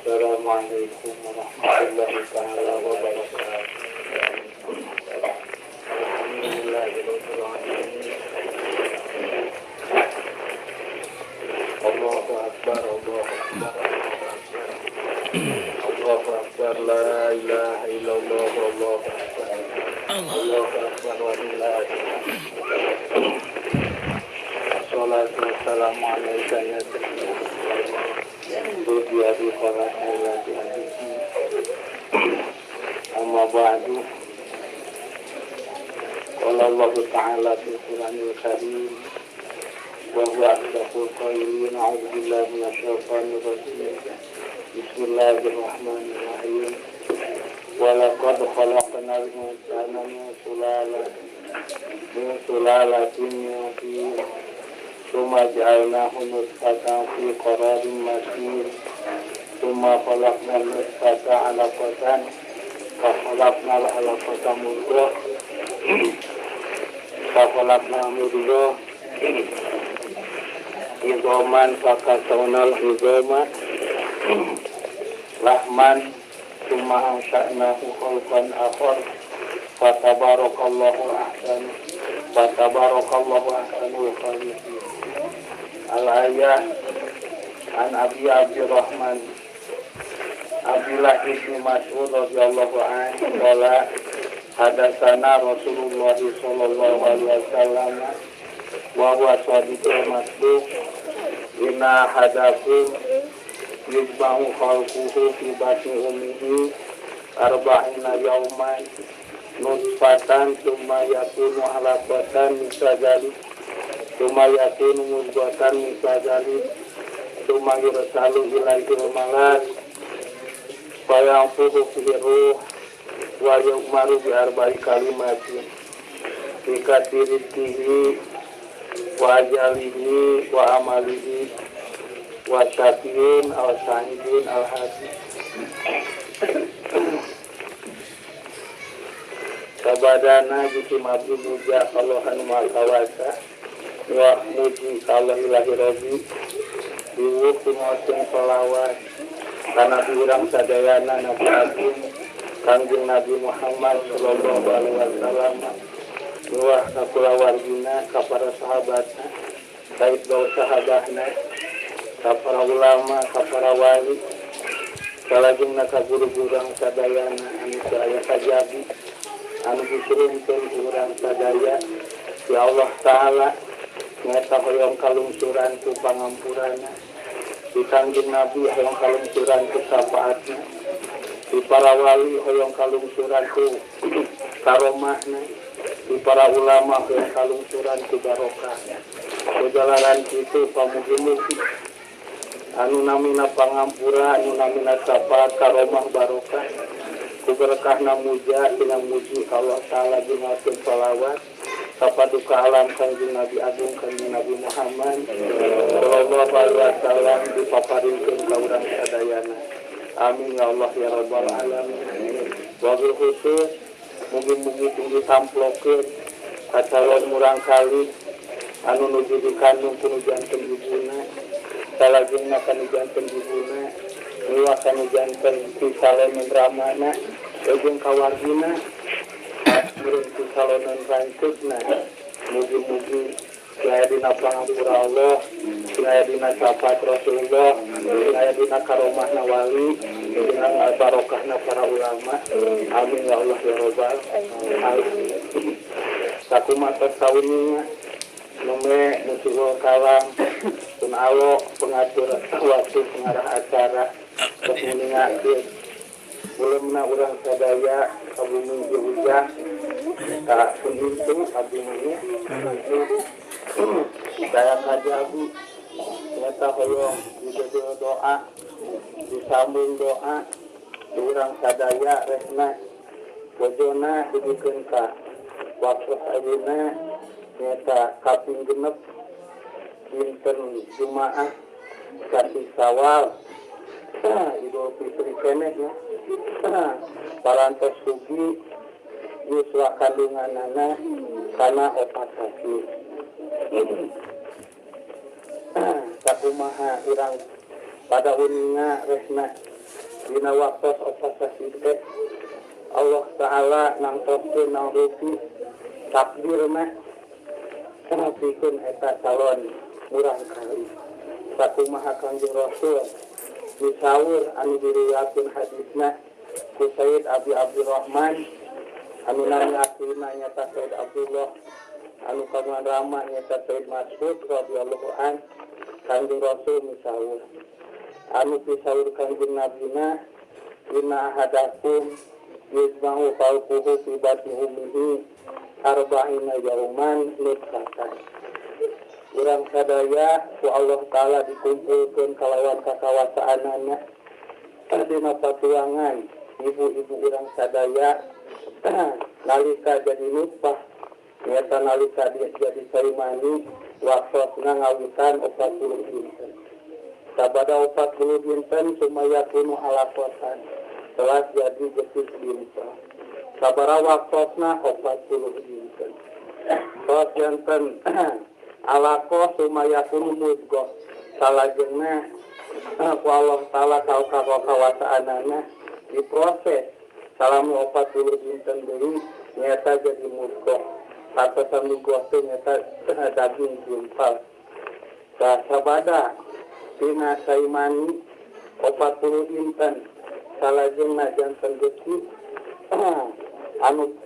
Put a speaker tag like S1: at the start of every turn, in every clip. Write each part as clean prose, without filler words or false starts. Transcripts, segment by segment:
S1: Assalamualaikum warahmatullahi taala wabarakatuh. Alhamdulillahirabbil alamin. Allahu akbar, Allahu akbar, Allahu akbar, la ilaha illallah, Allahu akbar. Allahu akbar walillahil hamd. Wassalatu wassalamu alayka ya sayyidi. Amma ba'du. Qala Allah Ta'ala fil Qur'anil Karim wa huwa asdaqul qailin. A'udzu billahi minasyaitonir rajim. Bismillahirrahmanirrahim. Wa laqad khalaqnal insana min sulalatin min tin. Tsumma ja'alnahu nutfatan fi qararin makin. Tsumma khalaqnal nutfata 'alaqatan fa khalaqnal 'alaqata mudghah fa khalaqnal mudghah idhaman fa kasawnal idhama lahman tsumma ansha'nahu khalqan akhar fa tabarakallahu ahsanu fa tabarakallahu ahsanul khaliqin. Al-ayah an Abi Abdurrahman Abdullah ibn Mas'ud radhiyallahu anhu qala hadatsana Rasulullah sallallahu alaihi wasallam wa huwa shadiqul masduq inna hadakum yujma'u khalquhu fi batni ummihi arba'ina yawman nutfatan tsumma yakunu 'alaqatan misla dzalik tsumma yakunu mudghatan misla dzalik tsumma yursalu ilaihi malak fa yanfukhu fihi ruh wa yu'maru bi arba'i kalimatin bi katbi rizqihi wa ajalihi wa amalihi wa syaqiyun aw sa'idun al hadis. Sabadana jisim abdi muja Allah anu maha kawasa wa muji Allah ilahi rabbi diwuh kumaoskeun sholawat kana urang sadayana Nabi Agung Kangjeng Nabi Muhammad sallallahu alaihi wasallam wa ka kulawargina ka para sahabatna kait bau sahabahna ka para ulama ka para wali salajengna ka guru-guru urang sadayana anu aya kajabi anu diturunkeun ku urang sadaya ya Allah Ta'ala nyata hoyong kalungsuran ku pangampurana di Kangjeng Nabi hoyong kalungsuran ku syafaatna di para wali hoyong kalungsuran ku karomahna di para ulama hoyong kalungsuran ku barokahna. Kujalaran kitu pamugi-mugi anu namina pangampura anu namina syafaat karomah barokah ku berkahna muja dina muji Allah Ta'ala dina sholawat kapaduka alam Kangjeng Nabi Agung Kangjeng Nabi Muhammad sallallahu alaihi wasallam dipaparinkeun ka urang sadayana. Amin ya Allah ya rabbal alamin. Wabil khusus mugi-mugi tinggi tamplokeun ka calon murang kali anu nuju dikandung ku nu janten ibuna salajengna ka nu janten ibuna miwah ka nu janten pisaleun ramana jeung kawargina meureun ku salonan ranceukna. Mugi-mugi aya dina pangampura Allah, aya dina syafaat Rasulullah, aya dina karomahna wali, dina barokahna para ulama. Amin ya Allah ya rabbal alamin. Sakumaha sauninya nume nusuhul kalam pun alo pengatur waktu pengarah acara tos nguningakeun ulemna urang sadaya ka bumi ujang ka pun intu abdi mah saya kajabi nyata hoyong didodo doa disambung doa urang sadaya resna bojona dibikeun ka waktu ayeuna nyata kaping genep dinten Jumaah kasih Sawal Idul Fitri keneh ya parantos sugi yuswa kandunganana kana opat sasi. Sakumaha urang pada uninga resna Dina waktos opat sasih teh Allah Ta'ala nangtoskeun naon rupi takdirna pikeun eta calon murang kali. Sakumaha Kangjeng Rasul misaur anu diriwayatkeun hadisna ku Sayyid Abi Abdurrahman anu nami aslina nyata Sayyid Abdullah anu kagungan rama nyata Sayyid Mas'ud radhiyallahu an. Kangjeng Rasul misaur anu pisaur Kangjeng Nabina inna ahadakum yujma'u khalquhu fi batni ummihi arba'ina yauman nutfatan. Urang sadaya ku Allah Ta'ala dikumpulkeun kalawan kakawasaanana dina patuangan ibu-ibu urang sadaya nalika jadi nutfah nyata nalika jadi sarimani waktosna ngawitan 40 dinten. Sabada 40 dinten sumayakunu alaqatan telah jadi getih dinten. Sabara waktosna 40 dinten. Tos janten alaqah sumayakunu mudghah. Salajengna ku Allah Ta'ala kawasaanana diproses salami 40 dinten deui nyata jadi mudghah. Kata mudghah teh nyata daging jumpal. Tah sabada tina saimani 40 dinten salajengna janten getih anu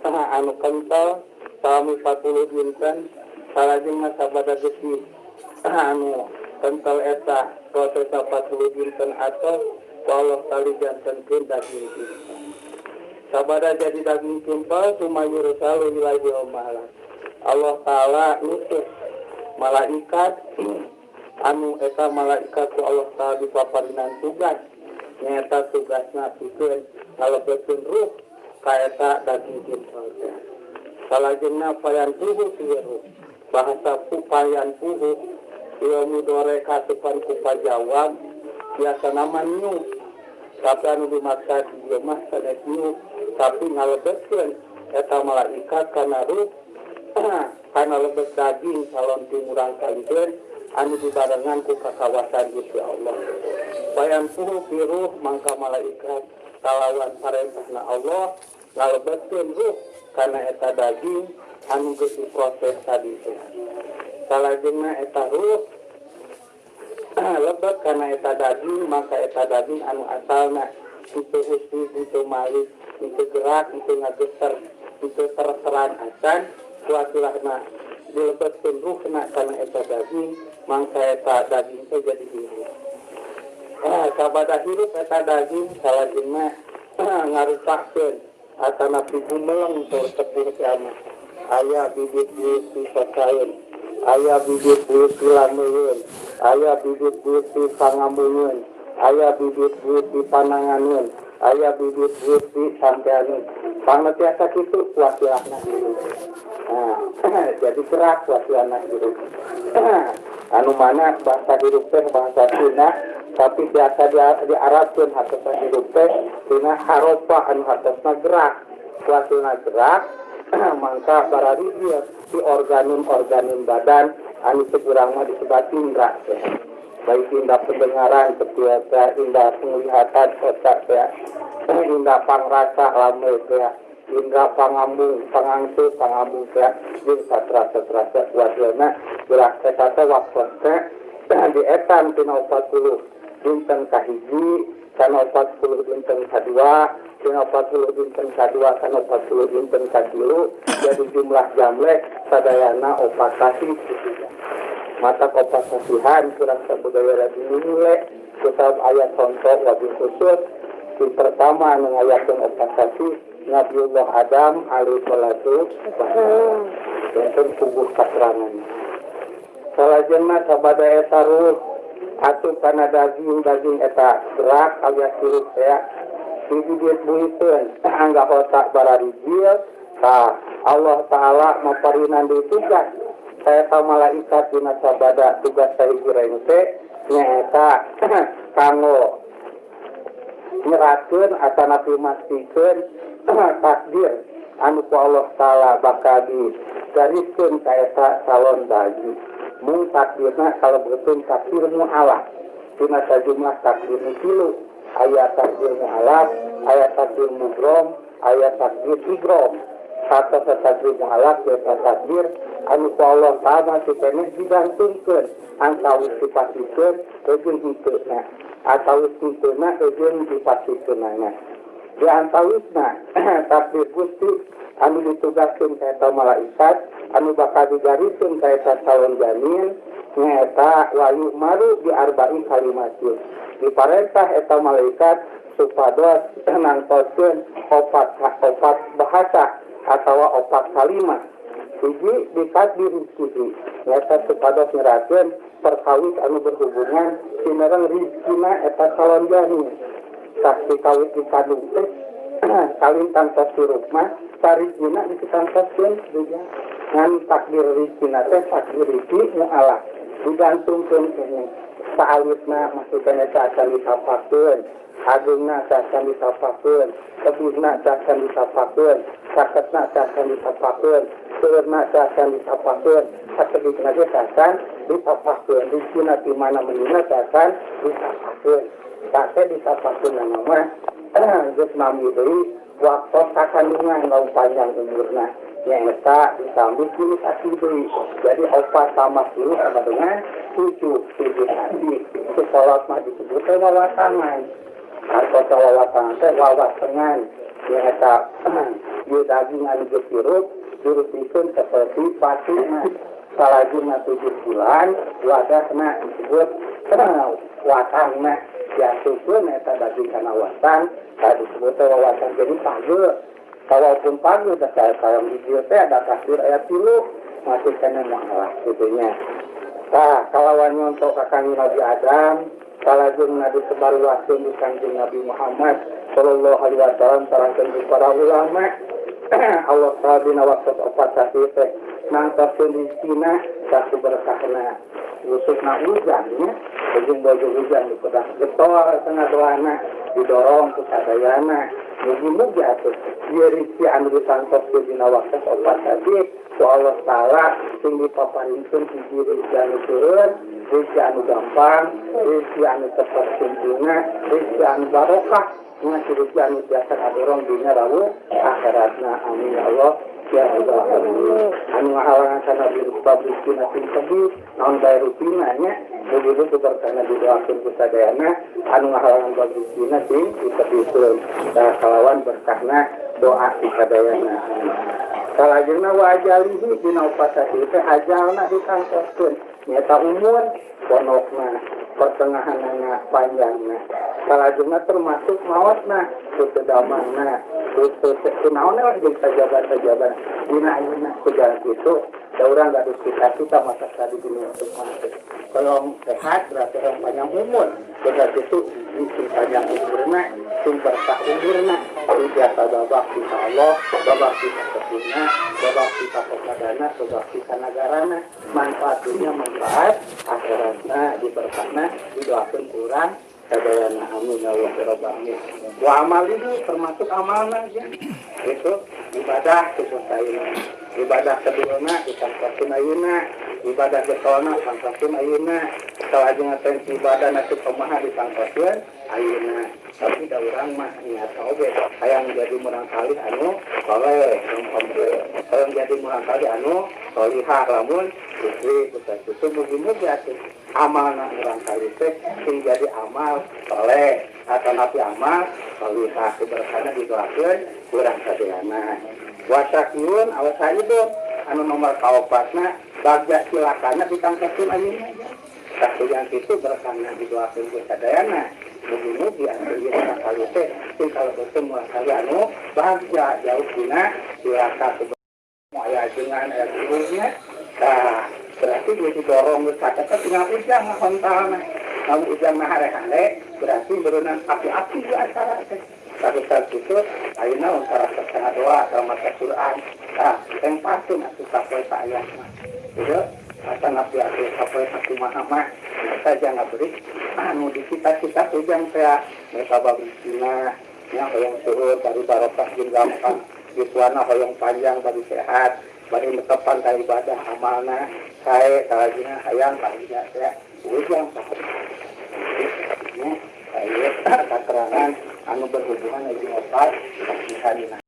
S1: kental salami 40 dinten salajengna sabada getih anu kental eta proses 40 dinten atau Allah tali jantenkeun daging jumpal. Sabada jadi daging jumpal sumayursalu ilaihi malak. Allah Ta'ala nutus malaikat anu eta malaikat ku Allah Ta'ala dipaparinan tugas nyata tugasna pikeun ngalebetkeun ruh ka eta daging jumpal teh. Salajengna payan puhu ieu bahasa payan puhu ieu mudore kasupan ku pajawab biasa nama niup tapi anu dimaksud ieu mah sanes niup tapi ngalebetkeun eta malaikat kana ruh kana lebet daging calon timurang kalikeun anu dibarengan ku kakawasan Gusti Allah. Bayan puhu piruh mangka malaikat kalawan parentahna Allah ngalebetkeun ruh kana eta daging anu geus diproses tadi teh. Salajengna eta ruh lebet kana eta daging maka eta daging anu asalna henteu usih, henteu malik, henteu gerak, henteu ngageser, henteu terseran acan kuasilahna dilebetkeun ruhna kana eta daging mangka eta daging teh jadi hirup. Sabada hirup eta daging salajengna ngarupakeun atana gumeleng tur sepuh kiamat. Aya bibit buyut ti sasaeun, aya bibit buyut ti lameun, aya bibit buyut ti pangamungeun, aya bibit buyut ti pananganeun, aya bibit buyut ti sampeaneun. Pangna tiasa kitu wasilahna hirup. Nah, jadi gerak wasilahna hirup. Anu mana bahasa hirup teh bahasa Cina, tapi biasa diarabkeun hartosna hirup teh tina haropa anu hartosna gerak. Wasilna gerak mangka bararidieu di organum-organum badan anu sekurang mah disebat indra teh. Baik indra pendengaran seperti indra penglihatan otak teh, indra pangrasa lame teh, indra pangambung, pangangsu, pangambung teh, jeung satrasa-trasa wasilna gerak eta teh waktos teh dietan tina 40 dinten kahiji, kana 40 dinten kadua, tina 40 dinten kadua, kana 40 dinten katilu, jadi jumlah jamleh sadayana 4 sasih. Mata opat sasihan kurang sabudaya dinilai kusabab ayat contoh wabil khusus di pertama anu ngayakeun opat sasih Nabiullah Adam alaihi salatu wassalam. Janten puguh katerangan. Salajengna sabada eta ruh atuh kana daging-daging eta gerak alias hirup teh digigit buiteun angga otak bararijil. Tah Allah Ta'ala maparinan deui tugas saya malaikat dina sabada tugas sahiji rengse nyaeta kanggo nyerakeun atanapi mastikeun takdir anu ku Allah Ta'ala bakal digariskeun ka eta calon bayi. Mung takdirna kalebetkeun takdir nu Allah tina sajumlah takdir nu tilu. Aya takdir mu'alaf, aya takdir mubrom, aya takdir igrom. Kata takdir mu'alaf eta takdir anu ku Allah Ta'ala masih keneh digantungkeun antawis dipastikeun eugeun henteu-na atawis henteu-na eugeun dipastikeunana. Di antawisna takdir Gusti anu ditugaskeun ka eta malaikat anu bakal digariskeun ka eta calon janin nyaeta wayu maru bi arba'i kalimatin. Diparentah eta malaikat supados nangtoskeun opat bahasa atawa opat kalimat. Hiji dikaddir rizkihi nyaeta supados nyerakeun perkawis anu berhubungan sinereng rizkina eta calon janin. Saksi kawit dikandung teh kalintang tos hirup mah sarizkina ditangtoskeun juga ngan takdir rizkina teh takdir rizki mu'alaf digantungkeun keneh saalitna masukna acan disapakeun agengna acan disapakeun tebihna acan disapakeun saketna acan disapakeun seueurna acan disapakeun sakedikna ge acan disapakeun rizkina di mana menina acan disapakeun. Kakek disapakeun nama geus nami deui waktu sakandungan lamun panjang umurna nyaeta ditambah tilu sasi deui. Jadi opat tambah tilu sama dengan 7 sasi. Sekolah mah disebut teh wawasangan. Atau wawasangan teh wawasangan nyaeta ieu daging anu geus hirup dirupikeun seperti batu mah. Salajengna 7 bulan wadahna disebut watangna. Diasupkeun eta daging kana watang, tadi disebut teh wawasan jadi page. Walaupun page teh kalau di dieu teh ada takdir aya 3 masih kana mualah kitu nya. Tah kalawan nyontok ka Kangjeng Nabi Adam, salajengna disebarluaskeun di Kangjeng Nabi Muhammad sallallahu alaihi wasallam sareng para ulama. Allah Ta'ala dina waktu opat sasi teh nangtoskeun rizkina saku berkahna. Khususna hujannya, ujung baju hujan dipedah getol tengah doana didorong ku sadayana. Mugi-mugi atuh ieu rizki anu ditangtoskeun dina waktu opat sasi ku Allah Ta'ala sing dipaparinkeun hiji rizki anu seueur, rizki anu gampang, rizki anu tepat kumpulna, rizki anu barokah. Ngasih rezeki anu biasa kadorong dunia rawuh akhiratna. Amin ya Allah ya Rabbal alamin. Anu ngahalangan kana bab rezeki sing tebih naon bae rupina nya begitu berkana didoakeun ku sadayana anu ngahalangan bab rezeki sing ditebihkeun tah kalawan berkahna doa ti sadayana. Salajengna wa ajalihi dina opat sasi teh ajalna ditangtoskeun nyaeta umur ponokna pertengahanana panjangna. Salajengna termasuk maotna, kutu damangna, kutu kunaon lah jeung sajabat-sajabat dina ayeuna ku jalan kitu da urang gaduh cita-cita masa tadi dunia teh. Kalau sehat berarti orang panjang umur, berarti itu sing panjang umurna, sing berkah umurna, sing biasa babak kita Allah, babak kita kebunna, babak kita kepadana, babak kita nagarana, manfaat dunia manfaat akhiratna diberkahna didoakeun urang sadayana. Amin ya Allah ya Rabbal alamin. Wa amal itu termasuk amalna ya. Itu ibadah kusaina, ibadah kedulna ditangtoskeun ayeuna, ibadah getolna ditangtoskeun ayeuna, salajengna teh ibadah nasib kumaha ditangtoskeun ayeuna. Tapi da urang mah niat oge hayang jadi murang kali anu soleh, hayang jadi murang kali anu solihah lamun istri kusa itu mugi-mugi atuh amalna murang kali teh sing jadi amal soleh atau napi amal solihah keberkahna didoakeun urang sadayana. Wasakyun awasaidun anu nomor kaopatna bagja cilakana ditangtoskeun ayeuna. Tah yang itu berkahna didoakeun ku sadayana. Mugi-mugi anu ieu kali teh sing kalebetkeun murang kali anu bagja jauh dina cilaka aya ajengan aya gurunya. Tah berarti dia didorong ke kata tinggal ujang hontalna. Lamun ujang mah hare-hare berarti berenang api-api di acara teh. Tapi saat itu ayeuna antara setengah doa sama maca Quran. Tah yang pasti atuh sapoe saayah mah. Gitu asa nabi atuh sapoe sakumaha mah saja ngaberi anu di cita-cita ujang teh mereka babrisina nya hoyong seueur bari barokah jeung gampang yuswana hoyong panjang bari sehat bari netepan ka ibadah amalna sae salajengna hayang bahagia teh ujang tah. Aya keterangan anu berhubungan jeung opat saksi harina.